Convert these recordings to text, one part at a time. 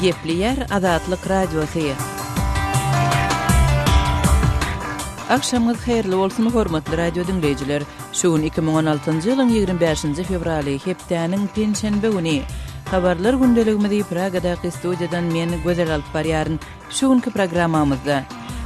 Gepleýär Azatlyk Radiosy. Agşamyňyz haýyrly bolsun, hormatly radio diňleýjiler! Şu gün 2016-njy ýylyň 25-nji fewraly, hepdäniň penşenbe güni. Habarlar gündeligimizi Pragadaky studiýadan men, Gözel alyp barýaryn. Şu günki programmamyzda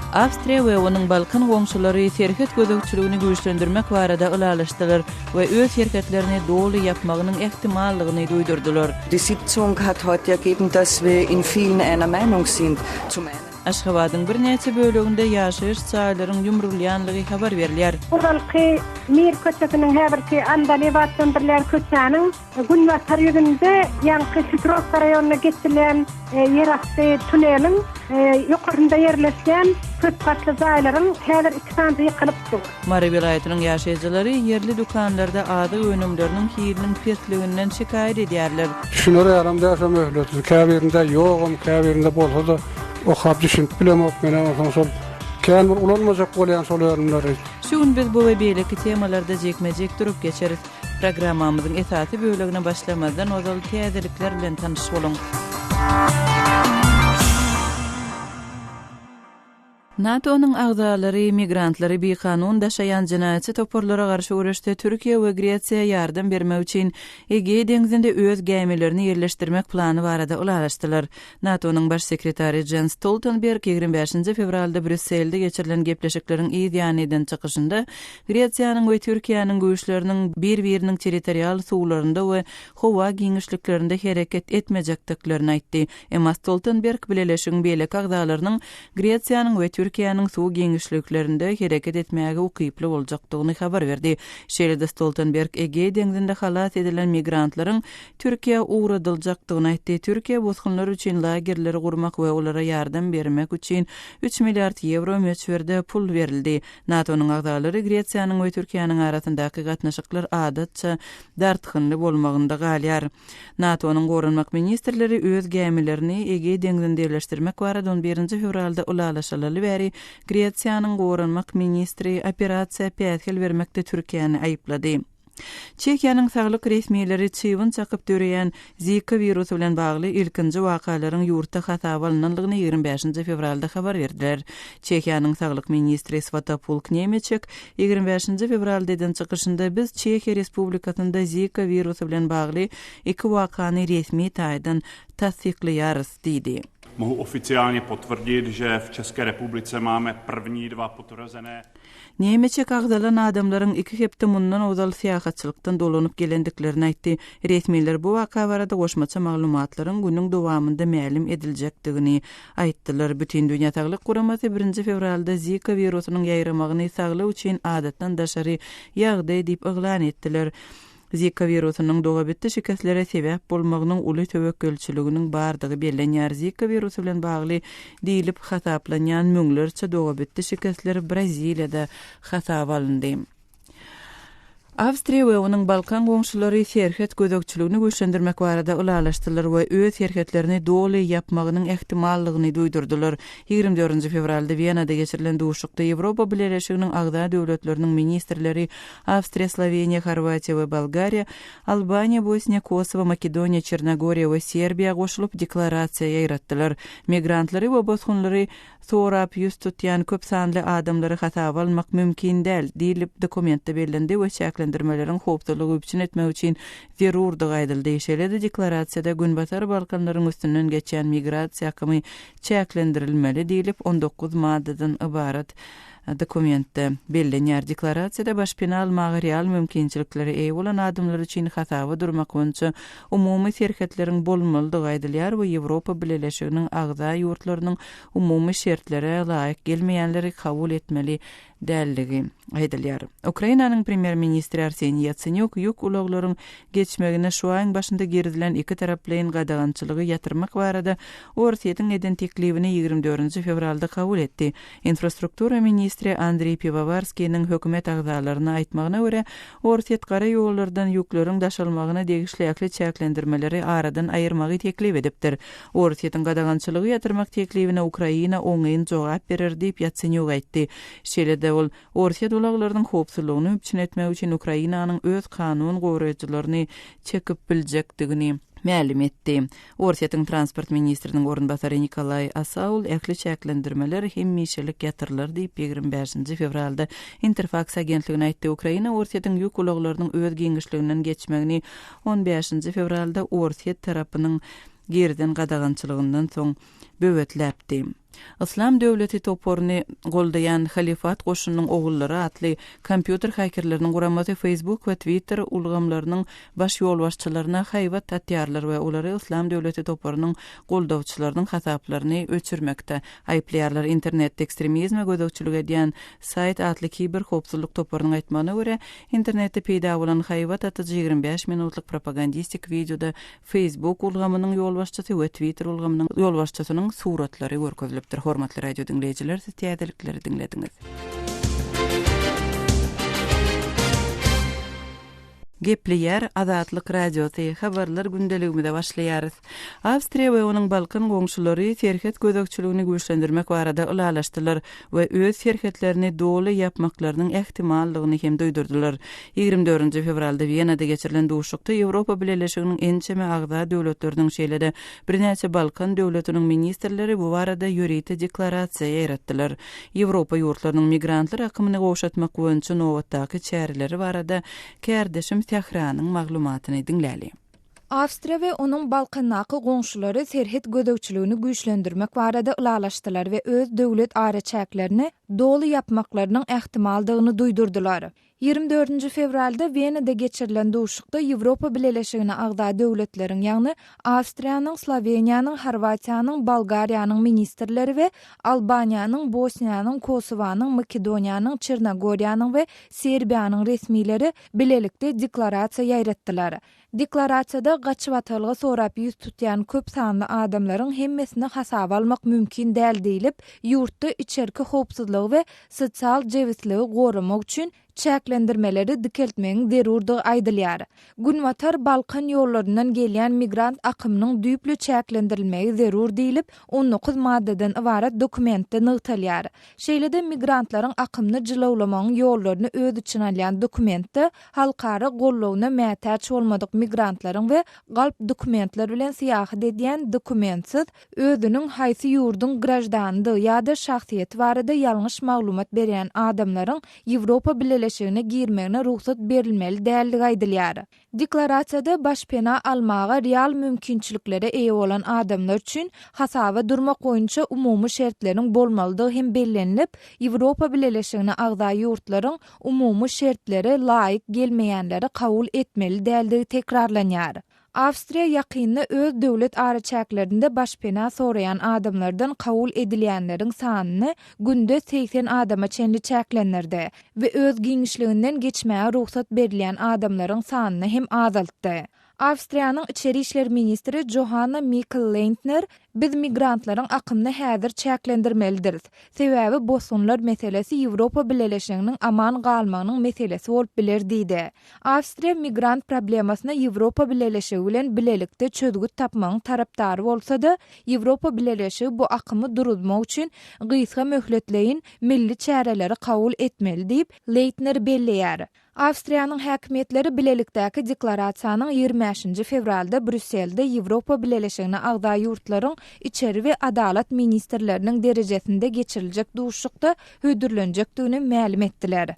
Awstriýa we onuň Balkan goňşulary serhet gözegçiligini güýçlendirmek barada ylalaşdylar we öz serhetlerini doly ýapmagynyň ähtimallygyny duýdurdylar. Die Sitzung hat heute ergeben, dass wir in vielen einer Meinung sind. Zum einen. Aşgabadyň birnäçe böleginde ýaşaýyş jaýlaryň ýumrulýanlygy habar berilýär. Ozalky Mir köçesiniň häzirki Andalyp atlandyrylýan köçäniň Günbatar ýüzünde ýaňky Hitrowka raýonynda geçilýän ýerasty tuneliň ýokarsynda ýerleşýän köp gatly jaýlaryň häzir iki sanysy ýykylyp dur. Mary welaýatynyň ýaşaýjylary ýerli dükanlarda azyk önümleriniň hiliniň pesliginden şikaýat edýärler. Düşüner ýalam däl şo möhletli. Käbirinde ýogam, käbirinde bolsa-da okap düşünip bilemok menem onsoň şol kän bir ulanmajak bolýan şol önümleri. Şu gün biz bu we beýleki temalarda jikme-jik durup geçeris. Programmamyzyň esasy bölegine başlamazdan ozal täzelikler bilen tanyş boluň. NATO-nyň agzalary migrantlary bikanun daşaýan jenaýatçy toparlara garşy göreşde Türkiýe we Gresiýa ýardam bermek üçin Egeý deňzinde öz gämilerini ýerleşdirmek plany barada ylalaşdylar. NATO-nyň Baş sekretary Jens Stoltenberg 25 fewralda Brýusselde geçirilen gepleşikleriň yz ýany eden çykyşynda Gresiýanyň we Türkiýäniň güýçleriniň bir-biriniň territorial suwlarynda we howa giňişliklerinde hereket etmejekdiklerini aýtdy. Emma Stoltenberg bileleşigiň beýleki agzalarynyň Gresiýanyň we Türkiýäniň suw giňişliklerinde hereket etmäge ukyply boljakdygyny habar berdi. Şeýle-de Stoltenberg Egeý deňzinde halas edilen migrantlaryň Türkiýä ugradyljakdygyny aýtdy. Türkiýe bosgunlar üçin lagerleri gurmak we olara ýardam bermek üçin üç milliard ýewro möçberde pul berildi. NATO-nyň agzalary Gresiýanyň we Türkiýäniň arasyndaky gatnaşyklar adatça dartgynly bolmagynda galýar. NATO-nyň goranmak ministrleri öz gämilerini Egeý deňzinde ýerleşdirmek barada on birinji fewralda ylalaşylaly bäri Gresiýanyň goranmak ministri operasiýa päsgel bermekde Türkiýäni aýyplady. Çehiýanyň saglyk resmileri çybyn çakyp döreýän Zika wirusy bilen bagly ilkinji wakalaryň ýurtda hasaba alnandygyny 25 fewralda habar berdiler. Çehiýanyň saglyk ministri Swatopulk Nemeçek 25 fewralda eden çykyşynda biz Çehiýa Respublikasynda Zika wirusy bilen bagly iki wakany resmi taýdan tassyklaýarys diýdi. Mohu oficiálně potvrdit, že v České republice máme první dva potvrzené. Nemeçek agzalan adamlaryň iki hepde mundan ozal syýahatçylykdan dolanyp gelendiklerini aýtdy. Resmiler bu waka barada goşmaça maglumatlaryň günüň dowamynda mälim ediljekdigini aýtdylar. Bütindünýä saglyk guramasy birinji fewralda Zika wirusynyň ýaýramagyny saglyk üçin adatdan daşary ýagdaý diýip yglan etdiler. Zika wirusynyň dogabitdi şikeslere sebäp bolmagynyň uly töwekgelçiliginiň bardygy bellenýär. Zika wirusy bilen bagly diýlip hasaplanýan müňlerçe dogabitdi şikesler Braziliýada hasaba alyndy. Awstriýa we onuň Balkan goňşulary serhet gözegçiligini güýçlendirmek barada ylalaşdylar we öz serhetlerini doly ýapmagynyň ähtimallygyny duýdurdylar. 24 fewralda Wenada geçirilen duşuşykda Ýewropa Bileleşiginiň agza döwletleriniň ministrleri Awstriýa, Sloweniýa, Horwatiýa we Bolgariýa, Albaniýa, Bosniýa, Kosowo, Makedoniýa, Çernogoriýa we Serbiýa goşulyp, deklarasiýa ýaýratdylar. Migrantlary we bosgunlary sorap ýüz tutýan köp sanly adamlary hasaba almak mümkin däl, diýlip, dokumentde bellendi we çäklendirmeleriň howpsuzlygy üpjün etmek üçin zerurdygy aýdyldy. Şeýle-de deklarasiýada Günbatar Balkanlaryň üstünden geçýän migrasiýa akymy çäklendirilmeli diýlip, 19 maddadan ybarat Dokumentde bellenýär. Deklarasiýada başpena almaga real mümkinçiliklere eýe bolan adamlar üçin hasaba durmak boýunça umumy serhetleriň bolmalydygy aýdylýar we Ýewropa Bileleşiginiň agza ýurtlarynyň umumy şertlere laýyk gelmeýänleri kabul etmeli däldigi aýdylýar. Ukrainanyň premýer-ministri Arseniý Ýatsenýuk ýük ulaglaryň geçmegine şu aýyň başynda girizilen ikitaraplaýyn gadagançylygy ýatyrmak barada Orsýetiň eden teklibini 24 fewralda kabul etdi. Infrastruktura ministri Andreý Piwowarskiniň hökümet agzalaryna aýtmagyna görä, Orsýet gara ýollardan ýükleriň daşalmagyna degişli ähli çäklendirmeleri aradan aýyrmagy teklip edipdir. Orsýetiň gadagançylygy ýatyrmak teklibine Ukraina oňyn jogap berer diýip, Ýatsenýuk aýtdy. Şeýle-de ol, Orsýet ulaglarynyň howpsuzlygyny üpjün etmek üçin Ukrainanyň öz kanun goraýjylaryny çekip biljekdigini. Mälim etdi. Orsýetiň transport ministriniň orunbasary Nikolaý Asaul ähli çäklendirmeler hemişelik ýatyrylar diýip, 25-nji fewralda Interfaks agentligine aýtdy. Ukraina Orsýetiň ýük ulaglarynyň öz giňişliginden geçmegini on bäşinji fewralda Orsýet tarapynyň girizen gadagançylygyndan soň böwetläpdi. Yslam döwleti toparyny goldaýan Halyfat goşunynyň ogullary atly kompýuter hakerleriniň guramasy Facebook we Twitter ulgamlarynyň baş ýolbaşçylaryna haýbat atýarlar we olary Yslam döwleti toparynyň goldawçylarynyň hasaplaryny öçürmekde aýyplaýarlar. Internetde ekstremizme gözegçilik edýän Saýt atly kiber howpsuzlyk toparynyň aýtmagyna görä, internetde peýda bolan haýbat atyjy 25 minutlyk propagandistik wideoda Facebook ulgamynyň ýolbaşçysy we Twitter ulgamynyň ýolbaşçysynyň suratlary görkezilipdir. Hormatly radio diňleýjiler, siz täzelikleri diňlediňiz. Gepleýär Azatlyk Radiosy, Habarlar gündeligimize başlaýarys. Awstriýa we onuň Balkan goňşulary serhet gözegçiligini güýçlendirmek barada ylalaşdylar we öz serhetlerini doly ýapmaklarynyň ähtimallygyny hem duýdurdylar. 24 fewralda Wenada geçirilen duşuşykda Ýewropa Bileleşiginiň ençeme agza döwletleriniň, şeýle-de birnäçe Balkan döwletiniň ministrleri bu barada ýörite deklarasiýa ýaýratdylar. Ýewropa ýurtlarynyň migrantlar akymyny gowşatmak boýunça nobatdaky çäreleri barada kärdeşim Sähranyň maglumatyny diňläli. Awstriýa we onuň Balkandaky goňşulary serhet gözegçiligini güýçlendirmek barada ylalaşdylar we öz döwlet araçäklerini doly ýapmaklarynyň ähtimaldygyny duýdurdylar. 24 fewralda Wenada geçirilen duşuşykda Ýewropa Bileleşigine agza döwletleriň, ýagny Awstriýanyň, Sloweniýanyň, Horwatiýanyň, Bolgariýanyň ministrleri we Albaniýanyň, Bosniýanyň, Kosowanyň, Makedoniýanyň, Çernogoriýanyň we Serbiýanyň resmileri bilelikde deklarasiýa ýaýratdylar. Deklarasiýada gaçybatalga sorap ýüz tutýan köp sanly adamlaryň hemmesini hasaba almak mümkin däl diýlip, ýurtda içerki howpsuzlygy we sosial jebisligi goramak üçin çäklendirmeleri dikeltmegiň zerurdygy aýdylýar. Günbatar Balkan ýollaryndan gelýän migrant akymynyň düýpli çäklendirilmegi zerur diýlip, 19 maddadan ybarat dokumentde nygtalýar. Şeýle-de migrantlaryň akymyny jylawlamagyň ýollaryny öz içine alýan dokumentde halkara goldawyna mätäç bolmadyk migrantlaryň we galp dokumentler bilen syýahat edýän dokumentsiz, özüniň haýsy ýurduň graždanydygy ýa-da şahsyýeti barada ýalňyş maglumat berýän adamlaryň Ýewropa Bileleşigine girmegine rugsat berilmeli däldigi aýdylýar. Deklarasiýada başpena almaga real mümkinçiliklere eýe bolan adamlar üçin hasaba durmak boýunça umumy şertleriň bolmalydygy hem bellenilip, Ýewropa Bileleşigine agza ýurtlaryň umumy şertlere laýyk gelmeýänleri kabul etmeli däldigi tekrarlanýar. Awstriýa ýakynda öz döwlet araçäklerinde başpena soraýan adamlardan kabul edilýänleriň sanyny günde 80 adama çenli çäklendirdi we öz giňişliginden geçmäge rugsat berilýän adamlaryň sanyny hem azaltdy. Awstriýanyň içeri işler ministri Johanna Mikl-Leýntner, Biz migrantlaryň akymyny häzir çäklendirmelidiris. Sebäbi bosgunlar meselesi Ýewropa Bileleşiginiň aman galmagynyň meselesi bolup biler diýdi. Awstriýa migrant problemasyna Ýewropa Bileleşigi bilen bilelikde çözgüt tapmagyň tarapdary bolsa-da, Ýewropa Bileleşigi bu akymy duruzmak üçin gysga möhletleýin milli çäreleri kabul etmeli diýip, Leýtner belleýär. Awstriýanyň häkimiýetleri bilelikdäki deklarasiýanyň 25-nji fewralda Brýusselde Ýewropa Bileleşigine agza ýurtlaryň içeri we adalat ministrleriniň derejesinde geçiriljek duşuşykda hödürlenjekdigini mälim etdiler.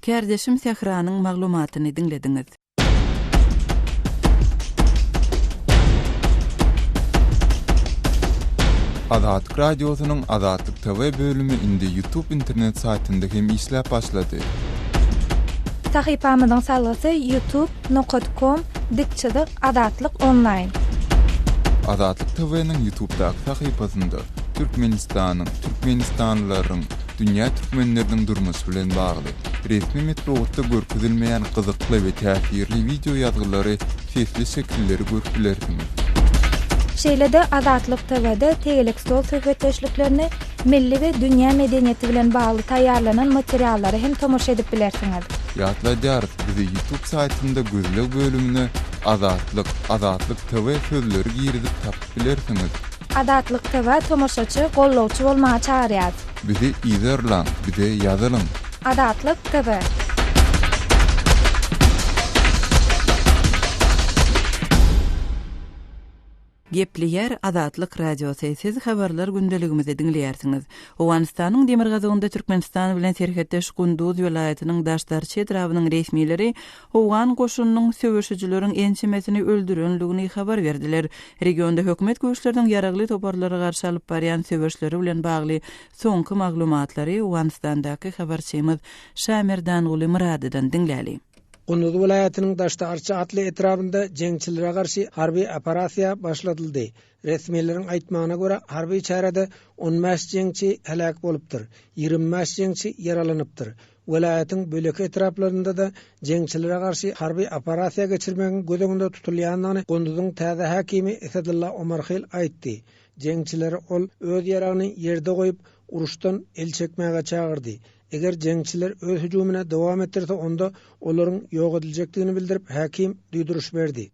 Kärdeşim Sähranyň maglumatyny diňlediňiz. Azatlyk Radiosynyň Azatlyk TV bölümi indi YouTube internet saýtynda hem işläp başlady. Sahypamyzyň salgysy youtube nokat kom dik çyzyk azatlyk onlaýn. Azatlyk TV-niň YouTubedaky sahypasynda Türkmenistanyň, türkmenistanlylaryň, dünýä türkmenleriniň durmuşy bilen bagly, resmi metbugatda görkezilmeýän gyzykly we täsirli wideo ýazgylary, sesli şekilleri görüp bilersiňiz. Şeýle-de Azatlyk TW-de tegelek stol söhbetdeşliklerini, milli we dünýä medeniýeti bilen bagly taýýarlanan materiallara hem tomaşa edip bilersiňiz. Ýatladýarys, bizi YouTube saýtynda gözleg bölümine Azatlyk, Azatlyk TV sözleri girizip tapyp bilersiňiz. Azatlyk TV tomaşaçy, gollawçy bolmaga çagyrýar. Bizi yzarlaň, bize ýazylyň. Azatlyk TV. Gepleýär Azatlyk Radiosy, Siz Habarlar gündeligimizi diňleýärsiňiz. Owganystanyň demirgazygynda Türkmenistan bilen serhetdeş Gunduz welaýatynyň Daşdarçy etrabynyň resmileri owgan goşunynyň söweşijileriň ençemesini öldürenligini habar berdiler. Regionda hökümet güýçleriniň ýaragly toparlara garşy alyp barýan söweşleri bilen bagly soňky maglumatlary Owganystandaky habarçymyz Şamerdanguly Myradydan diňläli. Gunduz welaýatynyň Daşda-Arça atly etrabynda jeňçilere garşy harby operasiýa başladyldy. Resmileriň aýtmagyna görä, harby çärede 15 jeňçi heläk bolupdyr, 25 jeňçi ýaralanypdyr. Welaýatyň beýleki etraplarynda-da jeňçilere garşy harby operasiýa geçirmegiň göz öňünde tutulýandygyny Gunduzyň täze häkimi Esedulla Omarhil aýtdy. Jeňçileri ol öz ýaragyny ýerde goýup, uruşdan el çekmäge çagyrdy. Eger jeňçiler öz hüjümine dowam etdirse onda olaryň ýok ediljekdigini bildirip häkim duýduryş berdi.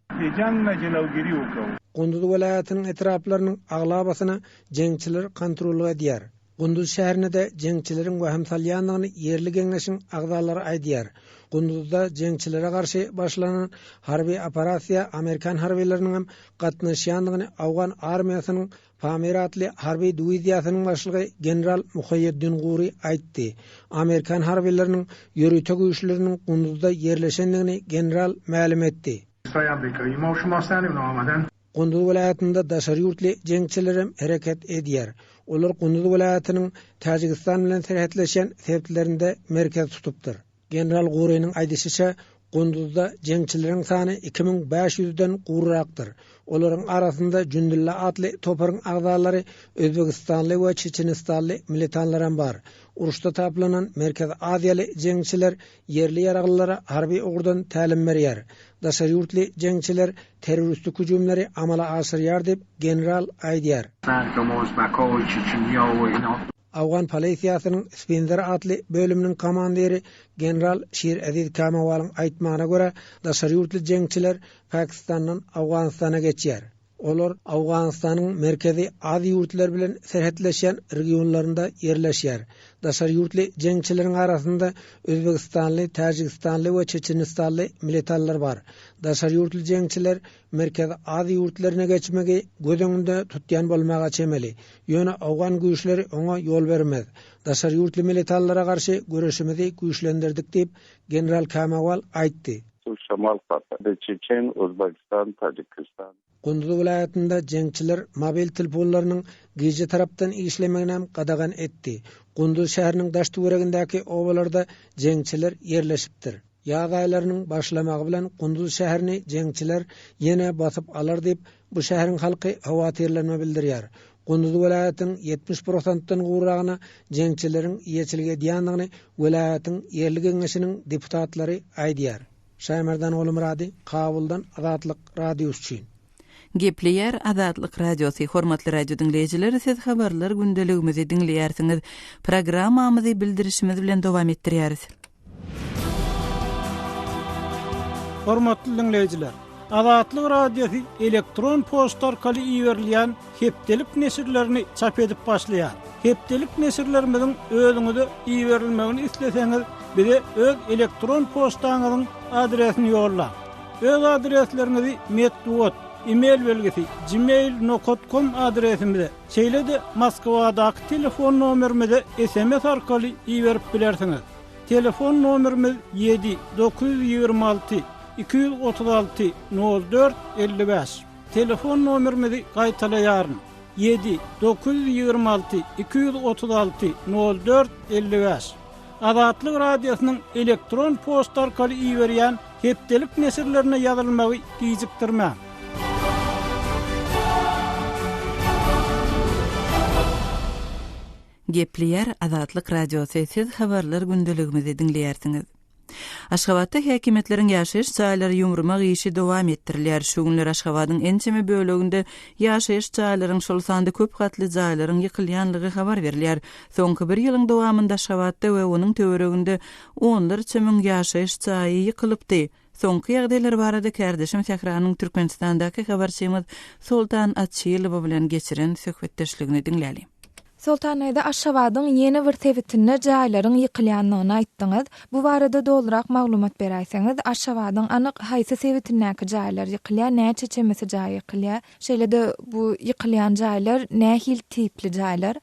Gunduz welaýatynyň etraplarynyň aglabasyna jeňçiler kontrollyk edýär. Gunduz şäherine-de jeňçileriň wehim salýandygyny ýerli geňeşiň agzalary aýdýar. Gunduzda jeňçilere garşy başlanan harby operasiýa amerikan harbylarynyňam gatnaşýandygyny owgan armiýasynyň Pamir atly harby diwiziýasynyň başlygy general Muhaýeddin Guri aýtdy. Amerikan harbylarynyň ýörite güýçleriniň Gunduzda ýerleşendigini general mälim etdi. Gunduz welaýatynda daşary ýurtly jeňçilerem hereket edýär. Olar Gunduz welaýatynyň Täjigistan bilen serhetleşýän sebitlerinde merkez tutupdyr. General Guriniň aýdyşyça, Gunduzda jeňçileriň sany 2500-den gowrakdyr. Olaryň arasynda Jündulla atly toparyň agzalary, özbegistanly we çeçenistanly militanlaram bar. Uruşda taplanan merkezi aziýaly jeňçiler ýerli ýaraglylara harby ugurdan tälim berýär. Daşary ýurtly jeňçiler terroristik hüjümleri amala aşyrýar diýip, general aýdýar. Owgan polisiýasynyň Spinzer atly bölüminiň komandiri general Şir Eziz Kamawalyň aýtmagyna görä, daşary ýurtly jeňçiler Pakistandan Owganystana geçýär. Olar Owganystanyň Merkezi Aziýa ýurtlary bilen serhetleşýän regionlarynda ýerleşýär. Daşary ýurtly jeňçileriň arasynda özbegistanly, täjigistanly we çeçenistanly militanlar bar. Daşary ýurtly jeňçiler Merkezi Aziýa ýurtlaryna geçmegi göz öňünde tutýan bolmaga çemeli. Ýöne owgan güýçleri oňa ýol bermez. Daşary ýurtly militanlara garşy göreşimizi güýçlendirdik diýip, general Kamawal aýtdy. Gunduz welaýatynda jeňçiler mobil telefonlarynyň gije tarapdan işlemeginem gadagan etdi. Gunduz şäheriniň daş-töweregindäki obalarda jeňçiler ýerleşipdir. Ýaz aýlarynyň başlamagy bilen Gunduz şäherini jeňçiler ýene basyp alar diýip, bu şäheriň halky howatyrlanma bildirýär. Gunduz welaýatynyň 70 prosentden gowragyna jeňçileriň eýeçilik edýändigini welaýatyň ýerli geňeşiniň deputatlary aýdýar. Şaýmerdan Gulumyrady, Kabuldan Azatlyk Radiosy üçin. Gepleýär Azatlyk Radiosy, Hormatly radio diňleýjiler, siz habarlar gündeligimizi diňleýärsiňiz. Programmamyzy bildirişimiz bilen dowam etdirýäris. Hormatly diňleýjiler! Azatlyk Radiosy elektron poçta arkaly iberilýän hepdelik neşirlerini çap edip başlaýar. Hepdelik neşirlerimiziň özüňize iberilmegini isleseňiz, bize öz elektron poçtaňyzyň adresini ýollaň. Öz adresleriňizi metbugat, e-mail belgisi, gmail nokat kom adresimize, şeýle-de Moskwadaky telefon nomerimize sms arkaly iberip bilersiňiz. Telefon nomerimiz ýedi, 926, 236, 04, 55. Telefon nomerimizi gaýtalaýaryn, ýedi, 926, 236, 04, 55. Azatlyk Radiosynyň elektron poçta arkaly iberýän hepdelik neşirlerine ýazylmagy gijikdirmäň. Gepleýär Azatlyk Radiosy, siz habarlar gündeligimizi diňleýärsiňiz. Aşgabatda häkimiýetleriň ýaşaýyş jaýlary ýumurmak işi dowam etdirilýär. Şu günler Aşgabadyň ençeme böleginde ýaşaýyş jaýlaryň, şol sanda köp gatly jaýlaryň ýykylýanlygy habar berilýär. Soňky bir ýylyň dowamynda Aşgabatda we onuň töwereginde onlarça müň ýaşaýyş jaýy ýykylypdy. Soňky ýagdaýlar barada kärdeşim Sähranyň Türkmenistandaky habarçymyz Soltan Açylowa bilen geçiren söhbetdeşligini diňläliň. Soltan daýza, Aşgabadyň ýene bir sebitinde jaýlaryň ýykylýandygyny aýtdyňyz. Bu barada dolurak maglumat beräýseňiz? Aşgabadyň anyk haýsy sebitindäki jaýlar ýykylýar, näçe çemesi jaý ýykylýar? Şeýle-de bu ýykylýan jaýlar nähili tipli jaýlar?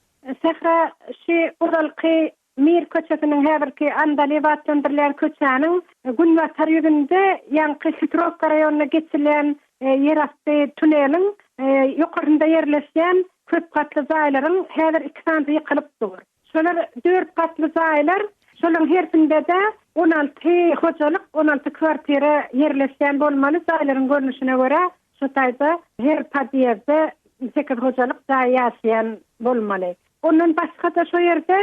Sähra, şu ozalky Mir köçesiniň häzirki Andalyp atlandyrylýan köçäniň günbatar ýüzünde ýaňky Hitrowka raýonyna geçilýän ýerasty tuneliň ýokarsynda ýerleşýän köp gatly jaýlaryň häzir iki sanysy ýykylyp dur. Şolar dört gatly jaýlar, şolaryň hersinde-de 16 hojalyk, 16 kwartira ýerleşýän bolmaly jaýlaryň görnüşine görä şu taýda her podýezdde sekiz hojalyk jaý ýaşaýan bolmaly. Ondan başga-da şo ýerde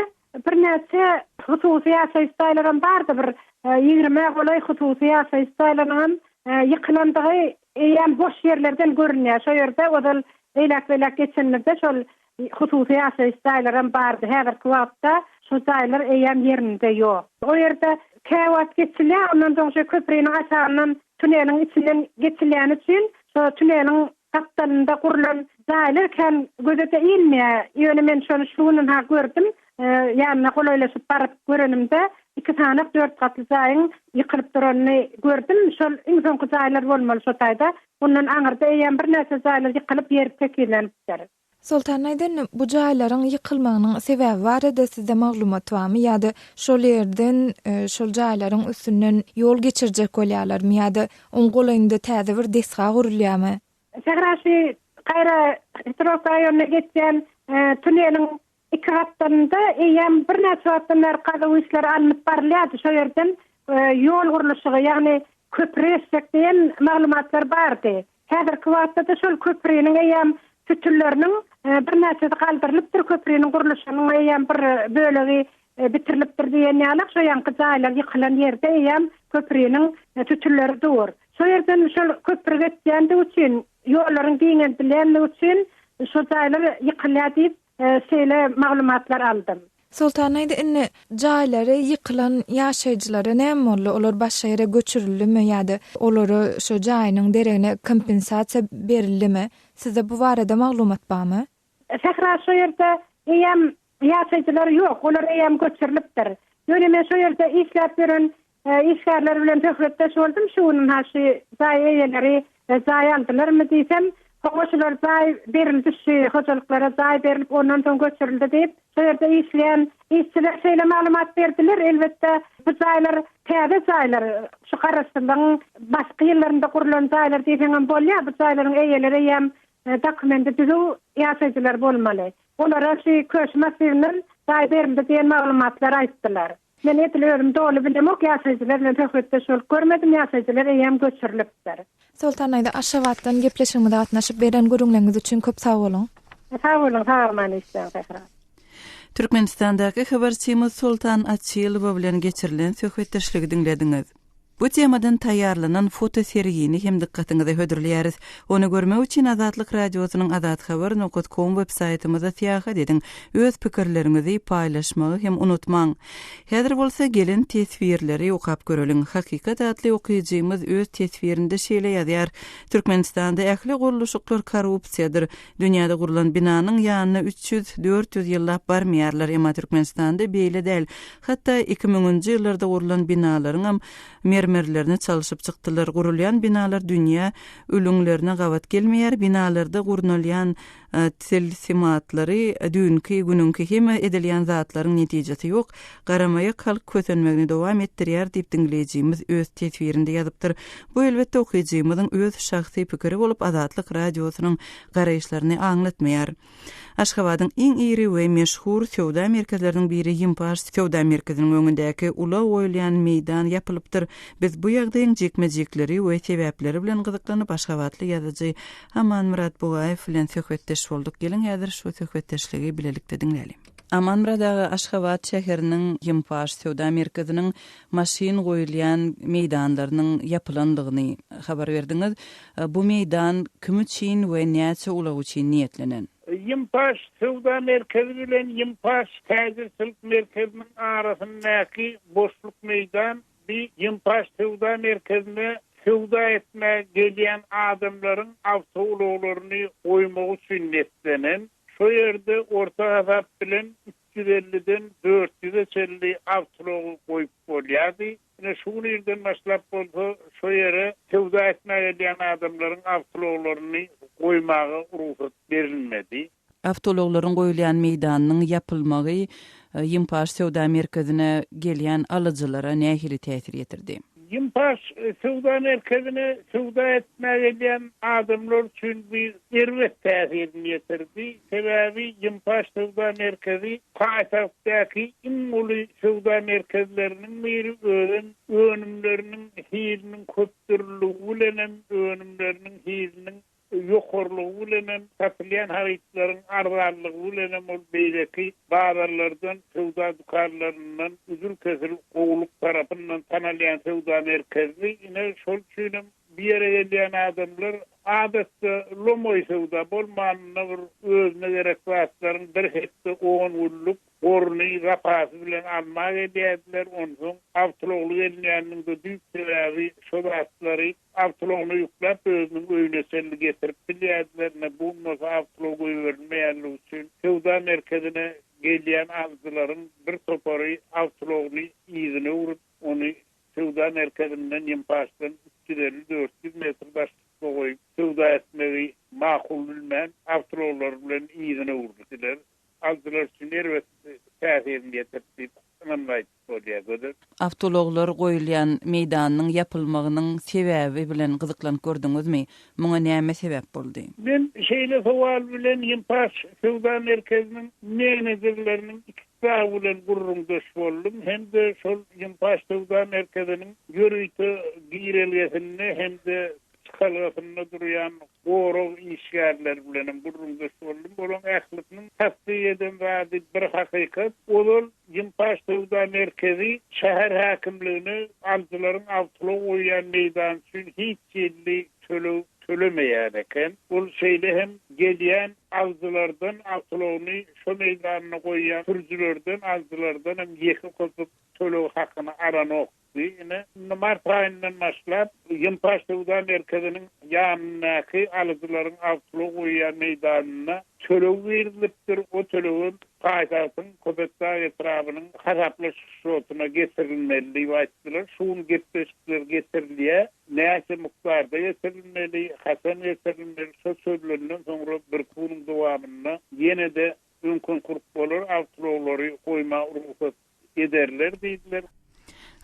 birnäçe hususy ýaşaýyş jaýlaram bardy, bir ýigrimä golaý hususy ýaşaýyş jaýlarynyňam ýykylandygy eýýäm boş ýerlerden görünýär. Şo ýerde ozal eýläk-beýläk geçenimizde şol hususy ýaşaýyş jaýlaram bardy. Häzirki wagtda şo jaýlar eýýäm ýerinde ýok. O ýerde käwagt geçilýär, ondan soň şo köpriniň aşagyndan tuneliň içinden geçilýäni üçin şo tuneliň Gapdalynda gurlan jaýlar kän göze-de ilmeýär. Ýöne men şony şu gün-ha gördüm. Ýanyna golaýlaşyp baryp görenimde, iki sanak dört gatly jaýyň ýykylyp duranyny gördüm. Şol iň soňky jaýlar bolmaly şo taýda. Ondan aňyrda eýýäm birnäçe jaýlar ýykylyp, ýer tekizlenipdir. Soltan aýdan, bu jaýlaryň ýykylmagynyň sebäbi barada sizde maglumat barmy ýa-da şol ýerden şol jaýlaryň üstünden ýol geçirjek bolýarlarmy ýa-da oň golaýynda täze bir desga gurulýarmy? Sähra şu gaýra Hitrowka raýonyna geçýän tuneliň iki gapdalynda eýýäm birnäçe wagtdan bäri gazuw işleri alnyp barylýardy. Şo ýerden ýol gurluşygy, ýagny köpri geçjek diýen maglumatlar bardy. Häzirki wagtda-da şol köpriniň eýýäm sütünleriniň birnäçesi galdyrylypdyr, köpriniň gurluşygynyň eýýäm bir bölegi bitirilipdir diýen ýaly, şo ýaňky jaýlar ýykylan ýerde eýýäm köpriniň sütünleri dur. Şo ýerden şol köpri geçýändigi üçin, ýollaryň giňeldilýändigi üçin şo jaýlar ýykylýar diýip, Şeýle maglumatlar aldym. Soltan aýda indi jaýlary ýykylan ýaşaýjylara näme boldy? Olar başga ýere göçürildimi ýa-da olara şo jaýynyň deregine kompensasiýa berildimi? Sizde bu barada maglumat barmy? Sähra şo ýerde eýýäm ýaşaýjylar ýok, olar eýýäm göçürilipdir. Ýöne men şo ýerde işläp ýören Işgärler bilen söhbetdeş boldum şu gün ynha şu jaý eýeleri jaý aldylarmy diýsem, hawa şular jaý berildi şu hojalyklara jaý berlip ondan soň göçürildi diýip, şo ýerde işleýän işçiler şeýle maglumat berdiler, elbetde bu jaýlar täze jaýlar şu garaşsyzlygyň başky ýyllarynda gurlan jaýlar diýseňem bolýar, bu jaýlaryň eýeleri eýýäm dokumendi düzüw ýaşaýjylar bolmaly. Olara şu Köşi massiwinden jaý berildi diýen maglumatlary aýtdylar. Men edil özüm doly bilemok, ýaşaýjylar bilen söhbetdeş bolup görmedim, ýaşaýjylar eýýäm göçürilipdir. Soltan daýza Aşgabatdan gepleşigimize gatnaşyp beren gürrüňleriňiz üçin köp sag boluň. Sag boluň, sag-aman işläň Sähra. Türkmenistandaky habarçymyz Soltan Açylowa bilen geçirilen söhbetdeşligi diňlediňiz. Bu temadan taýýarlanan fotosergini hem dykgatyňyza hödürleýäris. Ony görmek üçin Azatlyk Radiosynyň azathabar nokat kom websaýtymyza syýahat ediň. Öz pikirleriňizi paýlaşmagy hem unutmaň. Häzir bolsa gelen teswirleri okap göreliň. Hakykat atly okyjymyz öz teswirinde şeýle ýazýar, Türkmenistanda ähli gurluşyklar korrupsiýadyr. Dünýäde gurlan binanyň ýanyna 300, 400 ýyllap barmaýarlar, emma Türkmenistanda beýle däl. Hatda iki müňünji ýyllarda gurlan binalaryňam mermerlerini çalşyp çykdylar. Gurulýan binalar dünýä ülňülerine gabat gelmeýär. Binalarda gurnalýan tilsimatlary düýnki günüňki hemme edilýän zatlaryň netijesi ýok. Garamaýak halk kösenmegini dowam etdirýär diýip diňleýjimiz öz teswirinde ýazypdyr. Bu elbetde okyjymyzyň öz şahsy pikiri bolup Azatlyk Radiosynyň garaýyşlaryny aňlatmaýar. Aşgabadyň iň iri we meşhur söwda merkezleriniň biri Ýimpaş söwda merkeziniň öňündäki ulag goýulýan meýdan ýapylypdyr. Biz bu ýagdaýyň jikme-jikleri we sebäpleri bilen gyzyklanyp aşgabatly ýazyjy Amanmyrat Bugaýew bilen söhbetdeş bolduk. Geliň häzir şu söhbetdeşligi bilelikde diňläliň. Amanmyrat aga Aşgabat şäheriniň Ýimpaş söwda merkeziniň maşyn goýulýan meýdanlarynyň ýapylandygyny habar berdiňiz. Bu meýdan kim üçin we näçe ulag üçin niýetlenen? Ýimpaş söwda merkezi bilen Ýimpaş täjirçilik merkeziniň arasyndaky boşluk meýdan bi Ýimpaş söwda merkezine söwda etmäge gelýän adamlaryň awtoulaglaryny goýmagy üçin netlenen. Şo ýerde orta hasap bilen 350-den 400-e çenli awtoulagy goýup bolýardy. Ine, şu gün irden başlap bolsa, şo ýere söwda etmäge gelýän adamlaryň awtoulaglaryny goýmaga rugsat berilmedi. Awtoulaglaryň goýulýan meýdanynyň ýapylmagy Ýimpaş söwda merkezine gelýän alyjylara nähili täsir ýetirdi? Ýimpaş söwda merkezine söwda etmäge gelýän adamlar üçin bu erbet täsirini ýetirdi. Sebäbi Ýimpaş söwda merkezi paýtagtdaky iň uly söwda merkezleriniň biri, özem önümleriniň hiliniň köpdürlüligi bilenem, önümleriniň hiliniň ýokarylygy bilenem, satylýan harytlaryň arzanlygy bilenem ol beýleki bazarlardan, söwda dükanlaryndan üzül-kesil gowulyk tarapyndan tanalýan söwda merkezidi. Ine, şol üçinem bu ýere gelýän adamlar adatça lomaý söwda bolmanynda bir özüne gerek zatlaryň bir hepde, on günlük goruny, zapasy bilen almaga gelýärdiler. Onsoň awtoulagly gelinýäniniň-de düýp sebäbi şo zatlary Awtoulagyna ýükläp özüniň öýüne çenli getirip bilýärdiler, ine bu gün bolsa awtoulag goýberilmeýänligi üçin söwda merkezine gelýän alyjylaryň bir topary awtoulagyny yzyna öwrüp, ony söwda merkezinden Ýympaşdan 350-400 metr daşlykda goýup, söwda etmegi makul bilmän, awtoulaglary bilen yzyna öwrüldiler. Alyjylar üçin erbet täsirini ýetirdi diýip ynamly aýdyp bolýar, Gözel. Awtoulaglar goýulýan meýdanynyň ýapylmagynyň sebäbi bilen gyzyklanyp gördüňizmi? Muňa näme sebäp boldy? Men şeýle sowal bilen Ýimpaş söwda merkeziniň menejerleriniň ikisi dagy bilen gürrüňdeş boldum hem-de şol Ýimpaş söwda merkeziniň ýörite girelgesinde hem-de çykalgasynda durýan gorag işgärleri bilenem gürrüňdeş boldum. Olaryň ählisiniň tassyk eden zady bir hakykat, ozal Ýimpaş söwda merkezi şäher häkimligine alyjylaryň awtoulag goýýan meýdany üçin hiç hili töleg tölemeýän eken. Ol şeýle hem gelýän alyjylardan awtoulagyny şo meýdanda goýýan sürüjilerden, alyjylardan hem ýeke köpük töleg hakyny alanok. Ine, indi mart aýyndan başlap, Ýimpaş söwda merkeziniň ýanyndaky alyjylaryň awtoulag goýýan meýdanynda töleg girizilipdir, o tölegem paýtagtyň Köpetdag etrabynyň hasaplaşyk şotuna getirilmeli diýip aýtdylar. Şu gün gepleşikler geçirilýär. Näçe mukdarda getirilmeli, haçan getirilmeli, şo çözülenden soňra birki günüň dowamynda ýene-de öňküňki bolar, awtoulaglary goýmaga rugsat ederler diýdiler.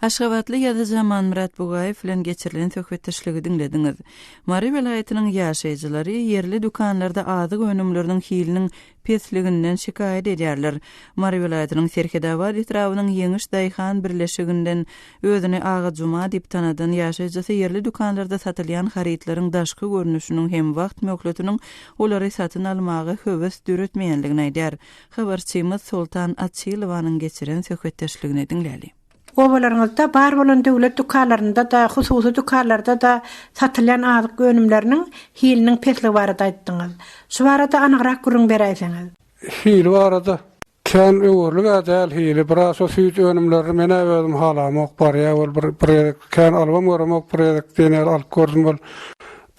Aşgabatly ýazyjy Amanmyrat Bugaýew bilen geçirilen söhbetdeşligi diňlediňiz. Mary welaýatynyň ýaşaýjylary ýerli dükanlarda azyk önümleriniň hiliniň pesliginden şikaýat edýärler. Mary welaýatynyň Serhedabat etrabynyň Ýeňiş daýhan birleşiginden özüni Aga Juma diýip tanadan ýaşaýjysy ýerli dükanlarda satylýan harytlaryň daşky görnüşiniň hem wagt möhletiniň olary satyn almaga höwes döretmeýänligini aýdýar. Habarçymyz Soltan Açylowanyň geçiren söhbetdeşligini diňläli. Obalaryňyzda bar bolan döwlet dükanlarynda-da, hususy dükanlarda-da satylýan azyk önümleriniň hiliniň pesligi barada aýtdyňyz. Şu barada anygrak gürrüň beräýseňiz. Hili barada kän öwerlig-ä däl hili. Biraz şo süýt önümlerini men-ä özüm halamok. Barýa ol bir bir gezek kän alybam göremok, bir gezek diýen ýaly alyp gördüm ol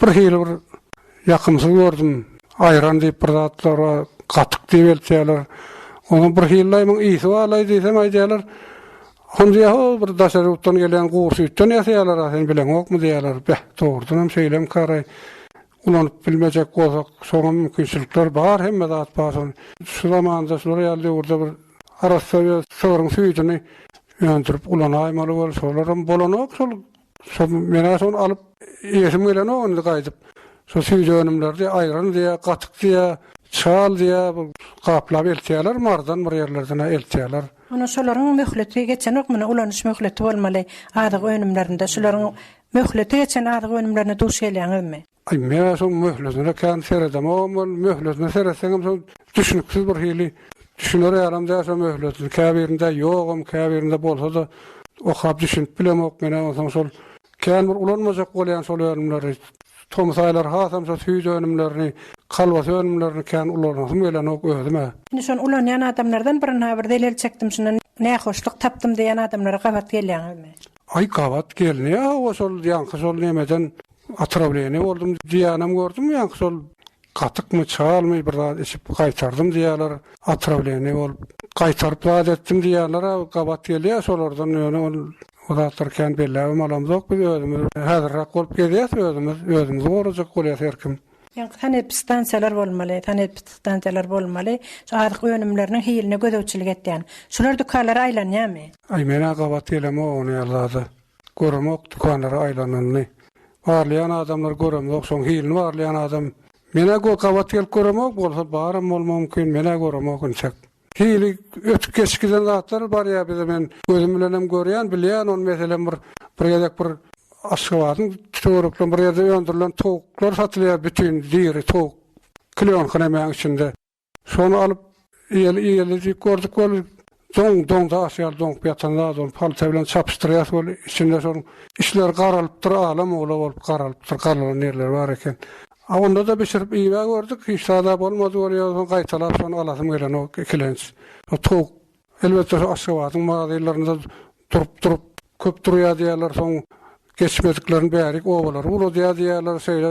bir hili bir Ýakymsyz gördüm. Aýran diýip bir zatlar bar, gatyk diýip eltýärler. Onuň bir hili muň ysy barlaý diýsem aýdýarlar. Hon diýýär, ho bir daşary ýurtdan gelýän gury süýtden ýasaýarlar-a, sen bileňokmy diýýärler. Beh, dogrudanam şeýlemikaraý. Ulanyp bilmejek bolsak, şoňa mümkinçilikler bar, hemme zat bar şony. Şu zamanda, şular ýaly döwürde bir arassa öz sygryň süýdüni öndürip ulanaýmaly bol, şolaram bolanok şol Şo men-ä şony alyp iýesim gelenok indi gaýdyp. Şo süýt önümleri diýýär, aýran diýýär, gatyk diýýär, çal diýýär, bu gaplap eltýärler Marydan bir ýerlerden-ä eltýärler. Onda şolaryň möhleti geçenok muny ulanyş möhleti bolmaly azyk önümlerinde şularyň möhleti geçen azyk önümlerine duş gelýäňizmi? Aý, men-ä şoň möhletine kän seredemogam weli, möhletine seretseňem şol düşnüksiz bir hili, düşüner ýalam däl şo möhletini. Käbirinde ýogam, käbirinde bolsa-da okap düşünip bilemok men-ä onsoň şol kän bir ulanmajak bolýan şol önümleri. Tomus aýlary hasam şo süýt önümlerini, kolbasa önümlerini kän ulanasym gelenok özüm-ä. Indi şony ulanýan adamlardan birin-ha bir zelel çekdim şundan nähoşluk tapdym diýen adamlara gabat gelýäňizmi? Aý, gabat gelinýär hawa şol ýaňky şol nemeden Otrawleniýe boldum diýýänem gördüm ýaňky şol. Gatykmy, çalmy bir zat içip gaýtardym diýýärler. Otrawleniýe bolup gaýtaryp zat etdim diýýärler-ä gabat gelýär şolardan ýöne ol o zatlary kän belläbem alamzok biz özümiz häzirräk bolup gezýäs özümiz özümizi gorajak bolýas her kim. Ýaňky sanepidstansiýalar bolmaly, sanepidstansiýalar bolmaly, şu azyk önümleriniň hiline gözegçilik etýän. Şular dükanlara aýlanýarmy? Aý men-ä gabat gelemok ony ýaly zada. Göremok dükanlara aýlananyny. Barlaýan adamlary göremzok, şoň hilini barlaýan adam. Men-ä gabat gelip göremok, bolsa baram bolmagy mümkin, men-ä göremok intek. Hili ötüp geçip giden zatlar barýar bize men gözüm bilenem görýän, bilýän ony meselem bir bir gezek bir Aşgabadyň töwereklerinde bir ýerde öndürilen towuklar satylýar bütin diri towuk klýonka nemäň içinde. Şony alyp iýeli iýeli diýip gördük weli doň doň daş ýaly doňup ýatan zat ony palta bilen çapyşdyrýas weli içinde şonuň içleri garalypdyr ala-mula bolup garalypdyr garalan ýerleri bar eken. A onda-da bişirip iýibä gördük hiç zada bolmady weli ýogsa gaýtalap şony alasym gelenok ikilenç. Şo towuk Elbetde şu Aşgabadyň magazinlerinde durup durup köp durýar diýýärler, soň geçmediklerini bärik obalara ugradýar diýýärler, şeýle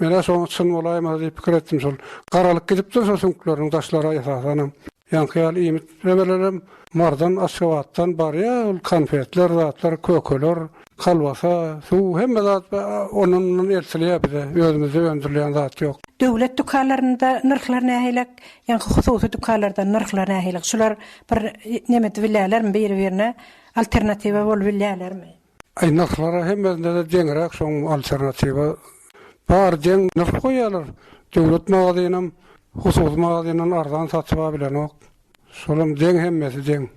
men-ä şoň çyn bolaýmasa diýip pikir etdim şol garalyp gidipdir şo süňkleriniň daşlary esasanam. Ýaňky ýaly iýmit nemelerem Mardan Aşgabatdan barýar ol konfetler zatlar kökeler kolbasa suw hemme zat ondan mundan eltilýär bize özümizde öndürilýän zat ýok. Döwlet dükanlarynda nyrhlar nähilek? Ýaňky hususy dükanlarda nyrhlar nähili? Şular bir neme edip bilýärlermi biri-birine alternatiwa bolup bilýärlermi? Aý nyrhlara hemmesinde-de deňräk şoň alternatiwa bary deň nyrh goýýarlar. Döwlet magazynam hususy magazyndan arzan satyp-a bilenok. Şolam deň hemmesi deň.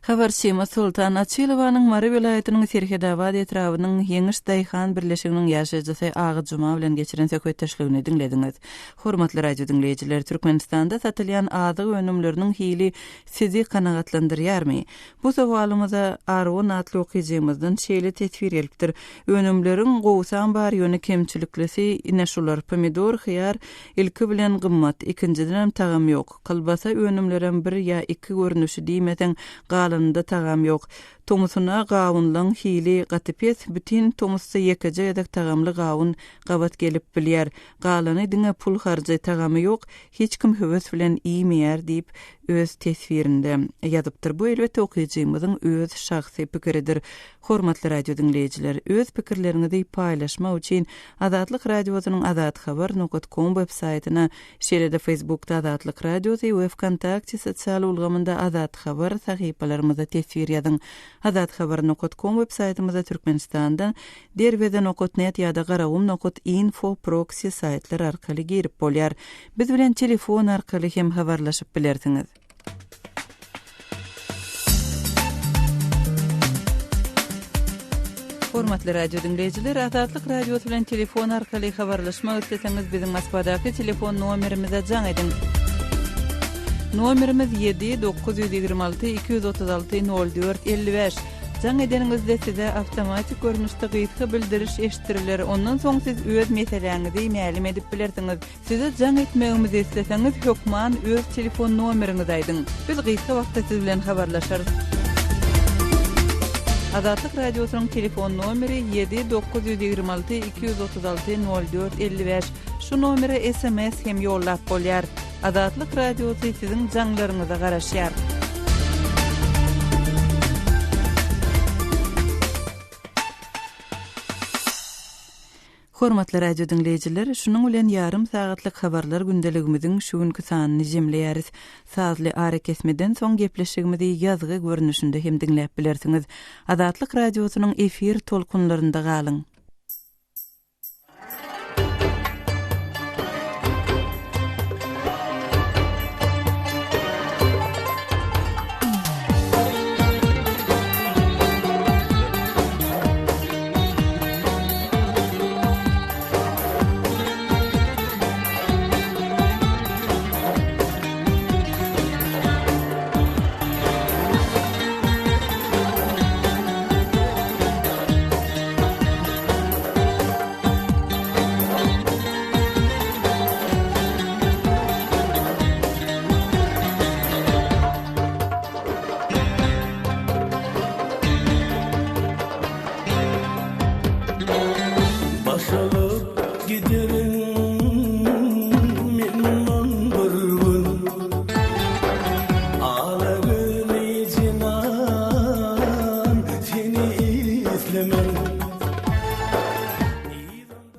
Habarçymyz Soltan Açylowanyň Mary welaýatynyň Serhetabat etrabynyň Ýeňiş daýhan birleşiginiň ýaşaýjysy Aga Juma bilen geçiren söhbetdeşligini diňlediňiz. Hormatly radio diňleýjiler, Türkmenistanda satylýan azyk önümleriniň hili sizi kanagatlandyrýarmy? Bu sowalymyza Aron atly okyjymyzdan şeýle teswir gelipdir, Önümleriň gowusam bar, ýöne kemçiliklisi ine şular, pomidor, hyýar ilki bilen gymmat, ikinjidenem tagam ýok. Kolbasa önümlerem bir ýa iki görnüşi diýmeseň, galanynda tagam ýok. Tomusuna gawunlaň hili gaty pes, bütin tomusda ýekeje gezek tagamly gawun gabat gelip bilýär. Galany diňe pul harjy, tagamy ýok, hiç kim höwes bilen iýmeýär diýip, öz teswirinde ýazypdyr. Bu elbetde okyjymyzyň öz şahsy pikiridir. Hormatly radio diňleýjiler, öz pikirleriňizi paýlaşmak üçin Azatlyk Radiosynyň azathabar nokat kom web saýtyna Şeýle-de Facebookda Azatlyk Radiosy we Wkontakte sosial ulgamynda Azat Habar sahypalarymyzda teswir ýazyň. Azathabar nokat kom web saýtymyzda Türkmenistandan Derweze nokat net ýa-da Garagum nokat info proksi saýtlar arkaly girip bolýar. Biz bilen telefon arkaly hem habarlaşyp bilersiňiz. Hormatly radio diňleýjiler, Azatlyk Radiosy bilen telefon arkaly habarlaşmak isleseňiz, biziň Moskwadaky telefon nomerimize jaň ediň. Nomerimiz 7 926 236 04 55. Jaň edeniňizde size awtomatik görnüşde gysga bildiriş eşitdiriler. Ondan soň siz öz meseläňizi mälim edip bilersiňiz. Size jaň etmegimizi isleseňiz hökman öz telefon nomeriňizi aýdyň. Biz gysga wagtda siz bilen habarlaşarys. Azatlyk Radiosynyň telefon nomeri 7 926 236 04 55. Şu nomere sms hem ýollap bolýar. Azatlyk Radiosy siziň jaňlaryňyza garaşýar. Hormatly radio diňleýjiler, şunuň bilen ýarym sagatlyk habarlar gündeligimiziň şu günki sanyny jemleýäris. Sazly arakesmeden soň gepleşigimizi ýazgy görnüşinde hem diňläp bilersiňiz. Azatlyk Radiosynyň efir tolkunlarynda galyň!